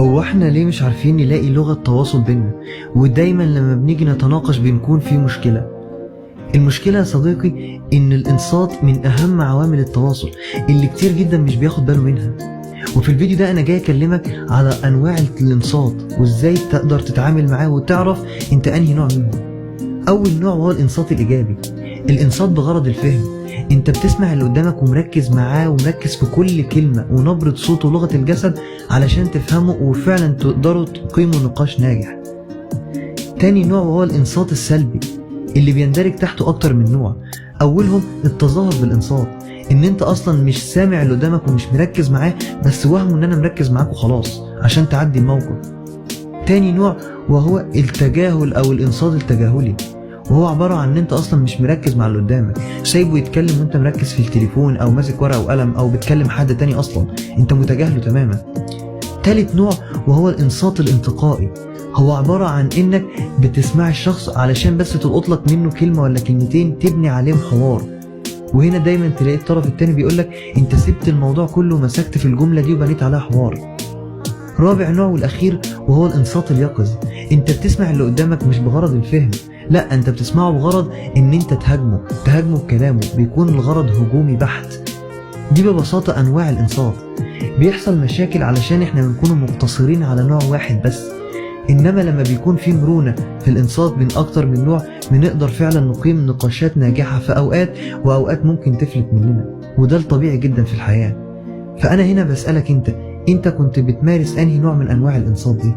هو احنا ليه مش عارفين نلاقي لغة تواصل بينا؟ ودايما لما بنيجي نتناقش بنكون في مشكلة. المشكلة يا صديقي ان الانصات من اهم عوامل التواصل اللي كتير جدا مش بياخد باله منها. وفي الفيديو ده انا جاي اكلمك على انواع الانصات وازاي تقدر تتعامل معاه وتعرف انت انهي نوع منهم. اول نوع هو الانصات الايجابي، الانصات بغرض الفهم. انت بتسمع اللي قدامك ومركز معاه ومركز في كل كلمة ونبرة صوته ولغة الجسد علشان تفهمه وفعلا تقدروا تقيموا نقاش ناجح. تاني نوع وهو الانصات السلبي اللي بيندرج تحته اكتر من نوع. اولهم التظاهر بالانصات، ان انت اصلا مش سامع اللي قدامك ومش مركز معاه، بس وهمه ان انا مركز معاك وخلاص عشان تعدي الموقف. تاني نوع وهو التجاهل او الانصات التجاهلي، وهو عبارة عن ان انت اصلا مش مركز مع اللي قدامك، سايبه يتكلم وانت مركز في التليفون او ماسك ورقة وقلم او بتكلم حد تاني، اصلا انت متجاهله تماما. تالت نوع وهو الانصات الانتقائي، هو عبارة عن انك بتسمع الشخص علشان بس تلقط لك منه كلمة ولا كلمتين تبني عليهم حوار. وهنا دايما تلاقي الطرف التاني بيقولك انت سبت الموضوع كله ومسكت في الجملة دي وبنيت عليها حوار. رابع نوع والاخير وهو الانصات اليقظ، انت بتسمع اللي قدامك مش بغرض الفهم، لا انت بتسمعه بغرض ان انت تهاجمه بكلامه، بيكون الغرض هجومي بحت. دي ببساطة انواع الانصات. بيحصل مشاكل علشان احنا بنكون مقتصرين على نوع واحد بس، انما لما بيكون في مرونة في الانصات بين اكتر من نوع بنقدر فعلا نقيم نقاشات ناجحة في اوقات، واوقات ممكن تفلت مننا، وده الطبيعي جدا في الحياة. فانا هنا بسألك انت كنت بتمارس انهي نوع من انواع الانصات دي؟